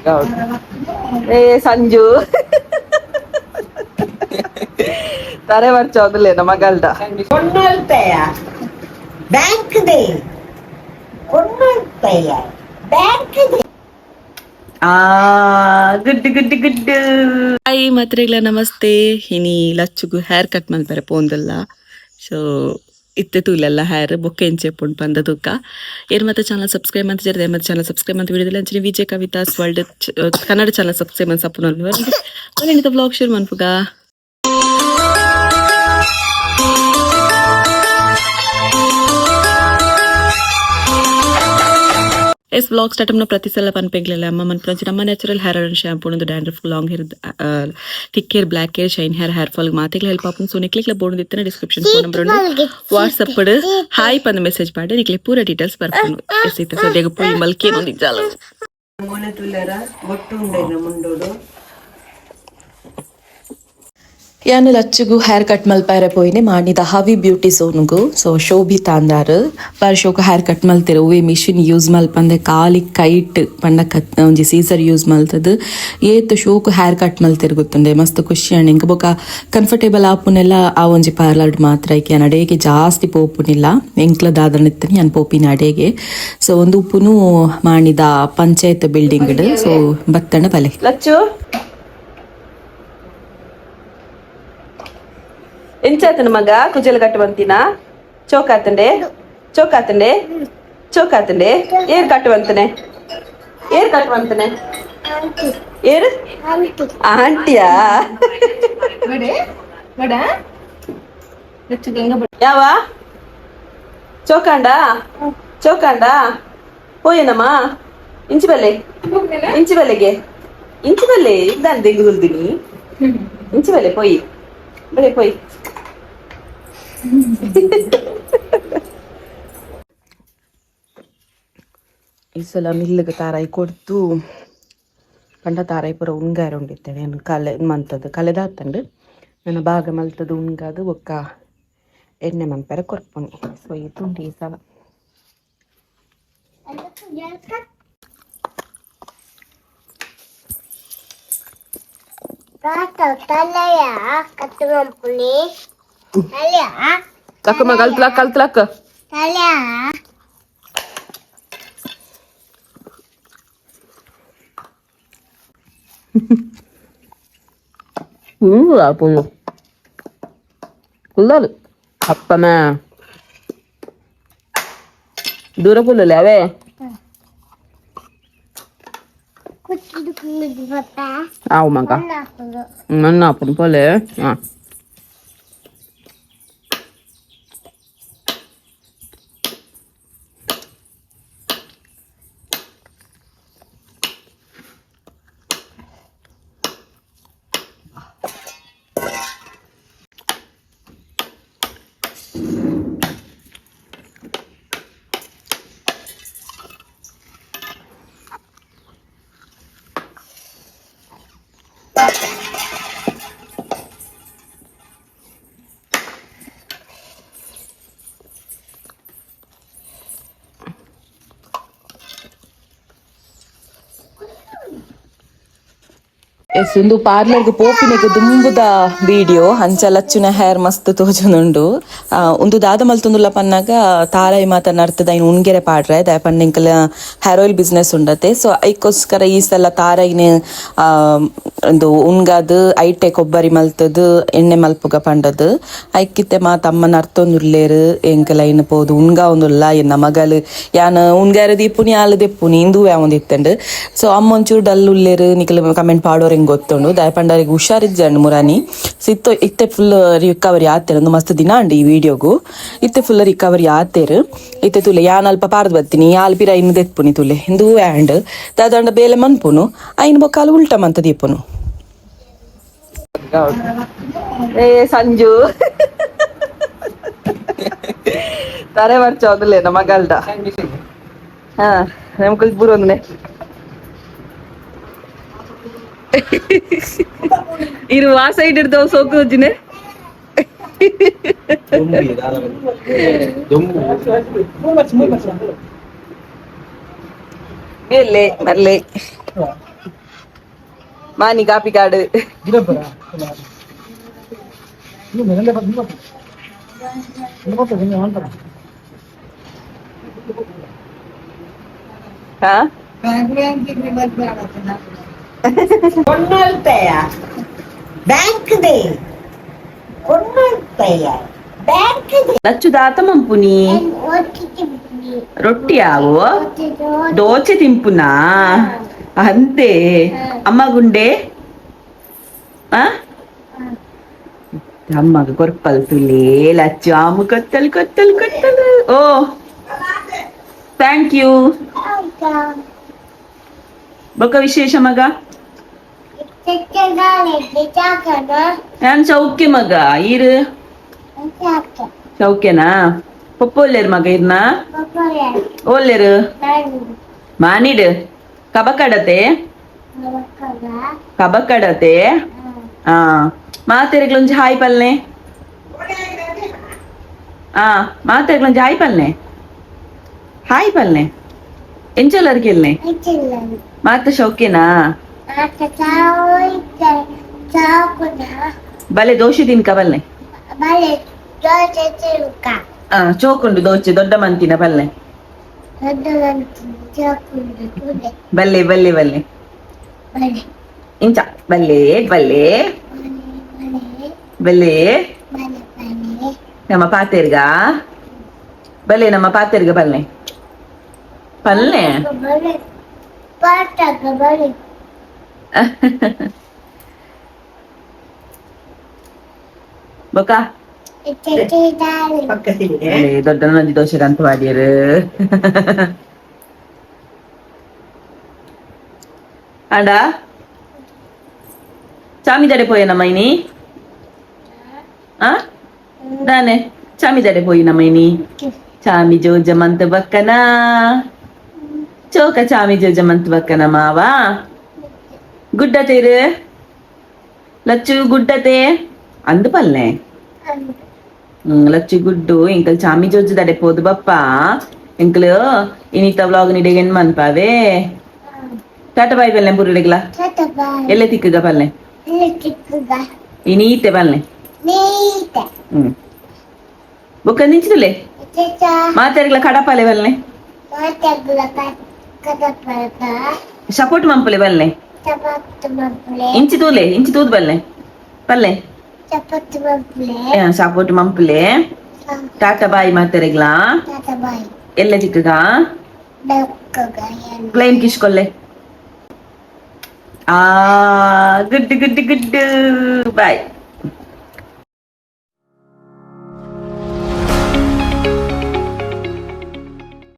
ಏ ಸಂಜು ತರೆ ಬರ್ಚೋದಿಲ್ಲ ಮಗಲ್ಡ ಕೊಣ್ಣಲ್ಪೆಯ ಬ್ಯಾಂಕ್ they ಕೊಣ್ಣಲ್ಪೆಯ bank they. ಆ good good good. Hi ಮಾತ್ರೆಗಳ ನಮಸ್ತೆ. ಇನಿ ಲಚ್ಚುಗು ಹೇರ್ ಕಟ್ ಮಲ್ಪರೆ ಪೋಂದಲ್ಲ. ಸೊ ಇತ್ತೆ ತೂಲೆಲ್ಲ ಹೇರ್ ಬೊಕ್ಕೆ ಎಂಚೆಪ್ಪುಂಡು ಪಂದ ತೂಕ. ಏರ್ ಮತ್ತೆ ಚಾನಲ್ ಸಬ್ಸ್ಕ್ರೈಬ್ ಅಂತ ಜರ್ದೆ ಮತ್ತೆ ಚಾನಲ್ ಸಬ್ಸ್ಕ್ರೈಬ್ ಅಂತ ವಿಡಿಯೋದಲ್ಲಿ ಅಂಚನೆ Vijay Kavitha's world Kannada channel subscribe ಅಂತ ಸಪ್ಪು ಬ್ಲಾಗ್ ಶುರು ಮನ್ಪುಗ. S vlog start ಪ್ರತಿ ಸಲ ಪನ್ಪೆಂಗ್ಲೆಲ್ಲ ಅಮ್ಮ ಮನ್ಪುನಂಚ ನಮ್ಮ natural hair oil shampoo ಒಂದು dandruff, long hair, thick hair, black hair, shine hair, hair fall ಮಾತೆಗ್ಲ help ಆಪುಂಡು. ಸೊ ನಿಕ್ಲಿಕ್ಲ ಬೋರ್ಡ್ ಇತ್ತನ description phone number ಉಂಡು. ವಾಟ್ಸಪ್ ಹಾಯ್ ಪಂದ ಮೆಸೇಜ್ ಮಾಡಿ ನಿಕ್ಲೆ ಪೂರ ಡೀಟೇಲ್ಸ್ ಬರ್ಪುಂಡು. ಎಸ್ ಇತ್ತೆ ಸದ್ಯಗ ಪೋಯಿ ಮಲ್ಕೆ ಒಂದಿಜ್ಜಾಲ. ಮೊನೆ ತುಲ್ಲರ ಬೊಟ್ಟು ಉಂಡೇನ ಮುಂಡೋಡು. ಯಾನ್ ಲಚ್ಚುಗು ಹೇರ್ ಕಟ್ ಮಲ್ಪಾರೆ ಪೋಯಿನೆ ಮಾಣಿದ ಹವಿ ಬ್ಯೂಟಿ ಸೋನುಗು. ಸೊ ಶೋಭಿತಾ ಅಂದಾರ್ ಬಾರಿ ಶೋಕು ಹೇರ್ ಕಟ್ ಮಲ್ತೆರ್. ಒವ್ವೆ ಮಿಷಿನ್ ಯೂಸ್ ಮಲ್ಪಂದೆ ಖಾಲಿ ಕೈಟ್ ಪಂಡ ಕತ್ ಒಂಜಿ ಸೀಸರ್ ಯೂಸ್ ಮಲ್ತದ್ ಏತ್ ಶೋಕು ಹೇರ್ ಕಟ್ ಮಲ್ತೆರ್ ಗೊತ್ತುಂಡೆ. ಮಸ್ತ್ ಖುಷಿ ಅಂಡ್ ಎಂಕ್ ಬೊಕ ಕಂಫರ್ಟೇಬಲ್ ಆಪುನೆಲ್ಲ ಆ ಒಂಜಿ ಪಾರ್ಲರ್ ಮಾತ್ರ. ಐಕೆ ಯಾನ್ ಅಡೇಗೆ ಜಾಸ್ತಿ ಪೋಪುನಿಲ್ಲ. ಎಂಕ್ಲ ದಾದನ ಇತ್ತನಿ ಯಾನ್ ಪೋಪಿನ ಅಡೇಗೆ. ಸೊ ಒಂದು ಉಪ್ಪುನು ಮಾಣಿದ ಪಂಚಾಯತ್ ಬಿಲ್ಡಿಂಗ್. ಸೊ ಬತ್ತಣ ಬಲೆ. ಲಚ್ಚು ಎಂಚಾತನ ಮಗ ಕುಜಲ್ ಕಟ್ಟು ಬಂತಿನ ಚೋಕಾತಂಡೆ ಚೋಕಾತಂಡೆ ಚೋಕಾತಂಡೆ ಏರ್ ಕಟ್ಟು ಬಂತನೆ ಏರ್ ಕಟ್ಟು ಬಂತನೆ ಏರು ಆಂಟಿಯಾ ಯಾವ ಚೋಕಾಂಡ ಚೋಕಾಂಡ ಪೋಯೇನಮ್ಮ ಇಂಚಿ ಬಲ್ಲೆ ಇಂಚಿ ಬಲ್ಲೆಗೆ ಇಂಚಿ ಬಲ್ಲೆ ಇದ್ದಾನೆ ದೆಂಗುದುಲ್ದಿನಿ ಇಂಚಿ ಬಲ್ಲೆ ಪೋಯಿ ಬಲೆ ಪೋಯಿ. ಈ ಸಲ ಮಿಲ್லுಗೆ ತಾರಾಯಿ ಕೊಡ್ತು ಪಂಡ ತಾರಾಯಿ ಪೂರ ಉಂಗಾರ ಉಂಡಿತ್ತೇನೆ. ನಾನು ಕಲೆ ಮಂತದ್ದು ಕಲೆದಾತಂಡು ನನ್ನ ಭಾಗ ಮಲ್ತದ್ದು ಉಂಗಾದು ಬೊಕ್ಕ ಎಣ್ಣೆ ಮನ್ಪೆರೆ ಕೊರ್ಪುನಿ. ಸೊ ಈ ತುಂಡು ಈ ಸಲ. ತಲೆಯ ಕತ್ತುಮಂಪುನಿ ತಲೆಯ. ಲಕ್ಕ ಮಗ ಕಲ್ತ್ಲಕ್ಕ ಕಲ್ತ್ಲಕ್ಕ. ತಲೆಯ. ಪೋಯು ಕುಲ್ದಾಲು ಅಪ್ಪನ ದೂರ ಕುಲ್ಲಲ್ಲ ಅವೇ. ಕುಚ್ಚಿದು ಪಪ್ಪ. ಆವು ಮಗ. ನನ್ನ ಅಪ್ಪನ ಪೋಲೆ. ಹಾಂ. ಎಸ್ ಉಂದು ಪಾರ್ಲರ್ಗ್ ಪೋಪಿನೆಗ್ ದುಂಬುದ ವಿಡಿಯೋ. ಅಂಚ ಲಚ್ಚುನ ಹೇರ್ ಮಸ್ತ್ ತೋಜೊಂದುಂಡು. ಉಂದು ದಾದ ಮಲ್ತೊಂದುಲ್ಲ ಪನ್ನಾಗ ತಾರಾಯಿ ಮಾತ ನರ್ತದ ಐನ್ ಉಣ್ಗೆರೆ ಪಾಡ್ರೆ ದಾಯ ಪಂಡ ಎಂಕಲ hair oil business ಉಂಡತೆ. ಸೊ ಐಕೋಸ್ಕರ ಈ ಸಲ ತಾರಾಯಿನ ಉಂದು ಉಣ್ಗಾದ್ ಐಟೆ ಕೊಬ್ಬರಿ ಮಲ್ತದ್ ಎಣ್ಣೆ ಮಲ್ಪುಗ ಪಂಡದ್ ಐಕಿತ್ತೆ ಮಾತ ಅಮ್ಮ ನರ್ತೊಂದುಲ್ಲೇರು. ಎಂಕಲ ಐನ್ ಪೋದು ಉಣ್ಗಾ ಒಂದುಲ್ಲ ಎನ್ನ ಮಗಲ್ ಯಾನ್ ಉಣ್ಗಾರ ದೀಪುನಿ ಆಲ್ ದೆಪ್ಪುನಿ ಇಂದು ಒಂದಿತ್ತಂಡು. ಸೊ ಅಮ್ಮ ಒಂಚೂರು ಡಲ್ ಉಲ್ಲೇರು. ನಿಕಲ್ ಕಮೆಂಟ್ ಪಾಡೋರ್ ಹೆಂಗ್ ಗೊತ್ತುಂಡು. ದಾಯ ಪಂಡರಿಗೆ ಹುಷಾರಿಜ್ಜಂಡು ಮುರಾನಿ. ಸೊ ಇತ್ತ ಇತ್ತೆ ಫುಲ್ ರಿಕವರಿ ಆತೇರು. ಒಂದು ಮಸ್ತ್ ದಿನ ಅಂಡು ಈ ವಿಡಿಯೋಗು. ಇತ್ತೆ ಫುಲ್ ರಿಕವರಿ ಆತೇರು. ಇತ್ತೆ ತುಲೆ ಯಾನ್ ಅಲ್ಪ ಪಾರ್ದ್ ಬತ್ತೀನಿ ಯಾಲ್ ಪಿರ ಇನ್ನು ದೆತ್ಪುನಿ ತುಲೆ ಇಂದು ಆಂಡ್ ದಾದಂಡ ಬೇಲೆ ಮನ್ಪುನು ಐನ್ ಬೊಕ್ಕಾಲು ಉಲ್ಟ ಮಂತ ದೀಪುನು. ಏ ಸಂಜು ತರೆ ಬರ್ಚೋದಿಲ್ಲ ಮಗಲ್ಡ. ಹಾ ನಮ್ ಬುರೊಂದನೆ ಇರು ಆ ಸೈಡ್ ಇರ್ದವ್ ಸೋಕು ಜಿನೆ. ಎಲ್ಲೆ ಬರ್ಲೆ. ಮಾನಿ ಕಾಪಿ ಕಾಡು. ಹಾ. ಕೊಣ್ಣಲ್ತೆಯ ಬ್ಯಾಂಕ್ they ಕೊಣ್ಣಲ್ತೆಯ ಬ್ಯಾಂಕ್ they. Lachchu ದಾತ ಮಂಪುನಿ? ರೊಟ್ಟಿ ಆವು, ದೋಚೆ ತಿಂಪುನಾ ಅಂತೆ. ಅಮ್ಮ ಗುಂಡೆ ಆ ಅಮ್ಮಗ ಕೊರ್ಪಲ್ ತುಲೇ ಲಚ್ಚು ಆಮು ಕೊತ್ತಲ್ ಕೊತ್ತಲ್ ಕೊತ್ತಲ್. ಓ, thank you. ಬೊಕ್ಕ ವಿಶೇಷ ಮಗ? ನಾನ್ ಸೌಖ್ಯ ಮಗ. ಈರು ಸೌಖ್ಯನಾ? ಪಪ್ಪ ಒಲ್ಲೇರು ಮಗ ಇರ್ನಾ? ಒಲ್ಲೇರು ಮಾನಿಡು ಕಬಕಡತೆ ಕಬಕಡತೆ. ಆ ಮಾತೆರೆಗ್ಲೊಂಜಿ ಹಾಯ್ ಪಲ್ನೆ. ಆ ಮಾತೆರೆಗ್ಲೊಂಜಿ ಹಾಯ್ ಪಲ್ನೆ, ಹಾಯ್ ಪಲ್ನೆ. ಎಂಚೊಲ್ಲರ್ ಕೆಲ್ನೆ? ಮಾತ ಶೌಕ್ಯನಾ? ಬಲೆ ದೋಷೆ ತಿನ್ಕ ಬಲ್ನೆ. ಆ ಚೋಕುಂಡು ದೋಚೆ ದೊಡ್ಡ ಮಂತಿನ ಬಲ್ಲೆ ಬಲ್ಲೆ ಬಲ್ಲೆ ಬಲ್ಲೆ ಇಂಚ ಬಲ್ಲೆ ಬಲ್ಲೆ ಬಲ್ಲೆ. ನಮ್ಮ ಪಾತೆರ್ಗ ಬಲ್ಲೆ, ನಮ್ಮ ಪಾತೆರ್ಗ ಬಲ್ಲೆ ಪಲ್ಲೆ. ಬೊಕ ದೊಡ್ಡ ನಂಜಿ ದೋಸೆ ಅಂತ ವಾಡಿಯರು. ಅಂಡ ಚಾಮಿ ದಡೆ ಪೋಯನ ಮೈನಿ? ಆ ದಾನೆ ಚಾಮಿ ದಡೆ ಪೋಯಿನ ಮೈನಿ? ಚಾಮಿ ಜೋಜ ಮಂತ ಬಕ್ಕನ ಚೋಕ ಚಾಮಿ ಜೋಜ ಮಂತ ಬಕ್ಕನ ಮಾವ. ಗುಡ್ಡತೇರು ಲಚ್ಚು ಗುಡ್ಡತೆ ಅಂದು ಪಲ್ನೆ. ಲಚ್ಚು ಗುಡ್ಡು ಎಂಕಲ್ ಚಾಮಿ ಜೋಜ ದಡೆ ಪೋದು ಬಪ್ಪ. ಎಂಕಲ್ ಇನಿತ ವ್ಲಾಗ್ ನಿಡೆಗೆ ಮನ್ಪಾವೆ. ಟಾಟಾ ಬಾಯ್ ಪಲ್ನೆ ಬುರುಡೆಗ್ಲ. ಎಲ್ಲೆ ತಿಕ್ಕಗ ಪಲ್ನೆ ಇನೀತೆ ಪಲ್ನೆ. ಬೊಕ್ಕ ನಿಂಚಿದಲೆ ಮಾತಾಡ್ಲ ಕಡಪಾಲೆ ಬಲ್ನೆ, ಸಪೋರ್ಟ್ ಮಂಪುಲೆ ಬಲ್ನೆ. ಇಂಚಿ ತೂಲೆ, ಇಂಚಿ ತೂದು ಬಲ್ನೆ ಪಲ್ಲೆ. ಸಪೋರ್ಟ್ ಮಂಪುಲೆ. ಟಾಟಾ ಬಾಯ್ ಮಾತಾಡ್ಲಾ. ಎಲ್ಲ ಚಿಕ್ಕಗ ಪ್ಲೇನ್ ಕಿಶ್ಕೊಲ್ಲೆ. ಆ, good good good, bye.